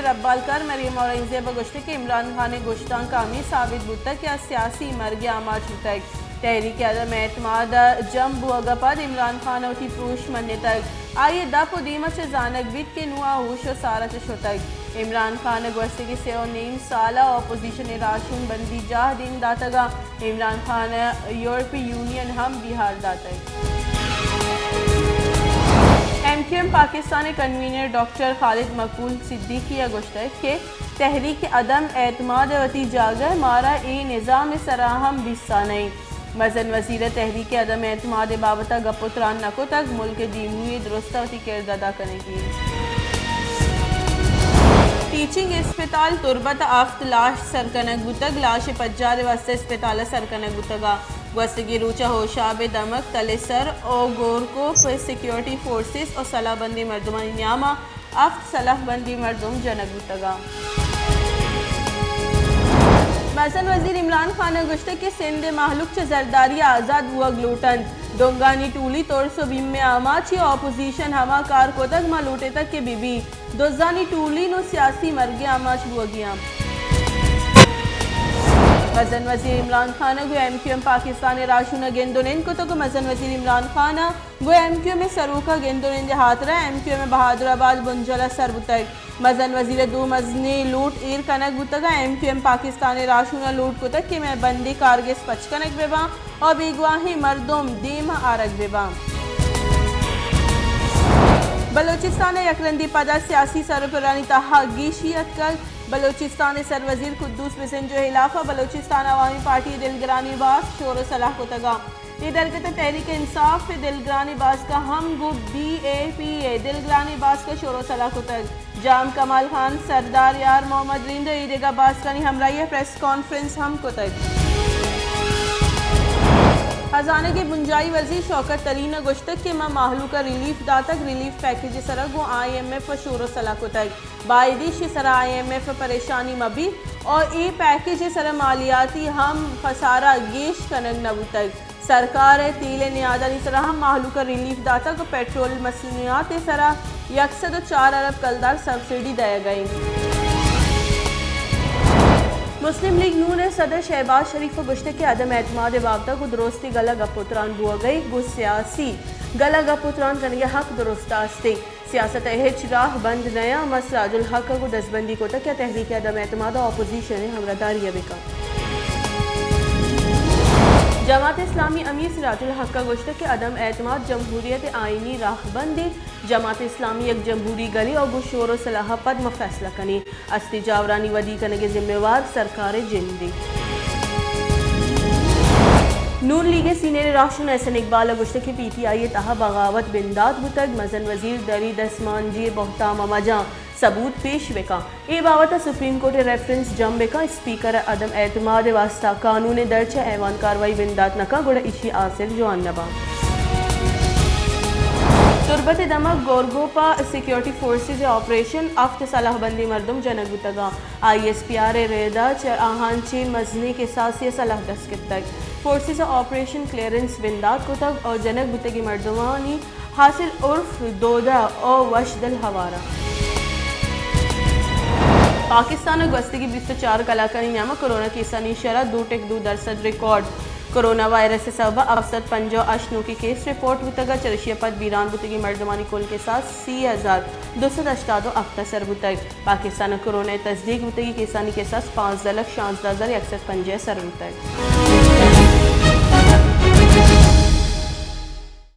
ھبالکار مریم اورنگزیب ءَ گوشتگ کہ عمران خان ءِ گشتانک ھمے ثابت بوتگ کہ آ سیاسی مرگ ءِ آماچ بوتگ۔ تحریک عدم اعتماد ءِ جم بوگ ءَ پد عمران خان ءَ وتی پروش منتگ۔ آئی ءِ دپ ءُ دیم ءَ چہ زانگ بیت کہ نوں آ ھوش ءُ سار ءَ چہ شتگ۔ عمران خان ءَ گوستگیں سے ءُ نیم سال ءَ اپوزیشن ءِ راھشون بندی جاہ دیم داتگ ءُ عمران خان ءَ یورپی یونین ھم بیھار داتگ۔ ایم کیو ایم پاکستان ءِ کنوینر ڈاکٹر خالد مقبول صدیقی ءَ گوشتگ کہ تحریک عدم اعتماد ءِ وتی جاگہ، مارا اے نظام ءِ سرا ھم بیسا نہ اِنت۔ مزن وزیر ءَ تحریک عدم اعتماد ءِ بابت ءَ گپ ءُ تران نہ کتگ، ملک ءِ دیمروئی ءِ درست ءَ وتی کرد ادا کنگی اِنت۔ ٹیچنگ اسپتال تربت ءَ ھفت لاش سر کنگ بوتگ، لاش ءِ پجار ءِ واستہ اسپتال ءَ سر کنگ بوتگ ءُ گوستگیں روچ ءَ ھوشاب ءِ دمگ، تلسر ءُ گورکوپ ءِ سیکیورٹی فورسز ءُ سلاہ بندیں مردمانی نیام ءَ ھفت سلاہ بندیں مردم جنگ بوتگ اَنت۔ مزن وزیر عمران خان ءَ گوشتگ کہ سندھ ءِ مھلوک چہ زرداری ءَ آزاد بوگ لوٹ اَنت۔ ڈنگانی ٹولی ترس ءُ بیم ءِ آماچ اِنت، اپوزیشن ھما کار کتگ، ما لوٹتگ کہ بہ بیت۔ دزانی ٹولی نوں سیاسی مرگ ءِ آماچ بوگی اَنت۔ مزن وزیر عمران خان ءَ گوں ایم کیو ایم پاکستان ءِ راھشون ءَ گند ءُ نند کتگ ءُ مزن وزیر عمران خان ءَ گوں ایم کیو ایم ءِ سروک ءَ گند ءُ نند ءِ ھاترا ایم کیو ایم ءِ بھادر آباد بنجل ءَ سر بوتگ۔ مزن وزیر ءِ دو مزنیں لوٹ ایر کنگ بوتگ ءُ ایم کیو ایم پاکستان ءِ راھشون ءَ لوٹ کتگ کہ مئے بندیں کارگس پچ کنگ بہ باں ءُ بیگواھیں مردم دیم ءَ آرگ بہ باں۔ بلوچستان ءَ یک رندے پدا سیاسی سر ءُ پرانی تہا گیشی اتکگ۔ بلوچستان ءِ سروزیر قدوس بزنجو ءِ ھلاف ءَ بلوچستان عوامی پارٹی ءِ دلگرانیں باسک شور ءُ سلاہ کتگ ءُ اے درگت ءَ تحریک انصاف ءِ دلگرانیں باسک ءَ ھم گوں بی اے پی ءِ دلگرانیں باسک ءَ شور ءُ سلاہ کتگ۔ جام کمال خان، سردار یار محمد رند ءُ اے دگہ باسکانی ھمراھی ءَ پریس کانفرنس ھم کتگ۔ ھزانگ ءِ بنجاھی وزیر شوکت ترین ءَ گوشتگ کہ ما مھلوک ءَ ریلیف داتگ، ریلیف پیکج ءِ سرا گوں آئی ایم ایف ءَ شور ءُ سلاہ کتگ۔ باید ایشی ءِ سرا آئی ایم ایف ءَ پریشانی مہ بیت ءُ اے پیکج ءِ سرا مالیاتی ھم خسارہ گیش کنگ نہ بوتگ۔ سرکار ءَ تیل ءِ نیادانی سرا ھم مھلوک ءَ ریلیف داتگ ءُ پٹرول مصنوعات ءِ سرا یک سد ءُ چار ارب کلدار سبسڈی دئیگ ءَ اِنت۔ مسلم لیگ نون ءِ صدر شہباز شریف ءَ گوشتگ کہ عدم اعتماد ءِ بابت ءَ گوں درستیں گل ءُ گپ ءُ تران بوگ ءَ اِنت، گوں سیاسی گل ءُ گپ ءُ تران کنگ ءِ حق درست ءَ است اِنت۔ سیاست ءِ ھچ راہ بند نہ اِنت، ما سراج الحق ءَ گوں دزبندی کتگ کہ آ تحریک عدم اعتماد ءُ اپوزیشن ءِ ھمراھداری ءَ بہ کنت۔ جماعت اسلامی امیر سراج الحق ءَ گوشتگ کہ عدم اعتماد جمہوریت ءِ آئینی راہبند اِنت۔ جماعت اسلامی یک جمہوری گلے ءُ گوں شور ءُ سلاہ ءَ پد ما فیصلہ کنیں۔ استی جاورانی ودی کنگ ءِ ذمہ وار سرکار ءِ جند اِنت۔ نون لیگ ءِ سینئر راہشون احسن اقبال ءَ گوشتگ کہ پی ٹی آئی ءِ تہا بغاوت بندات بوتگ، مزن وزیر دری دسمانجی ءِ بہتام ءَ مجاں، ثبوت پیش بکن، اے بابت ءَ سپریم کورٹ ءِ ریفرنس جم بکن، اسپیکر ءَ عدم اعتماد ءِ واستہ قانون ءِ در چہ ایوان کاروائی بندات نہ کن، گڑا ایشی ءِ آسر جوان نہ باں۔ تربت ءِ دمگ گورگوپ ءَ سیکیورٹی فورسز ءِ آپریشن، ہفت سلاہ بندیں مردم جنگ بوتگ اَنت۔ آئی ایس پی آر ءِ رید ءَ چہ آہاں چہ مزنیں کساسے ءِ سلاہ دست گپتگ۔ فورسز ءَ آپریشن کلیئرنس بندات کتگ ءُ جنگ بوتگیں مردمانی حاصل عرف دودا ءُ وشدل ہوار اَنت۔ پاکستان ءَ گوستگیں بیست ءُ چار کلاکانی نیام ءَ کرونا کیسانی شرح دو ٹک دو درسد ریکارڈ۔ کرونا وائرس ءِ سبب ءَ ہفت سد پنجاہ ءُ ہشت نوکیں کیس رپورٹ بوتگ ءُ چریشی ءَ پد بیران بوتگیں مردمانی کل کساس سی ہزار دو سد ہشتاد ءُ ہپت ءَ سر بوتگ۔ پاکستان ءَ کرونا ءِ تصدیق بوتگیں کیسانی کساس پانزدہ لکھ شانزدہ ہزار یک سد پنجاہ ءَ سر بوتگ۔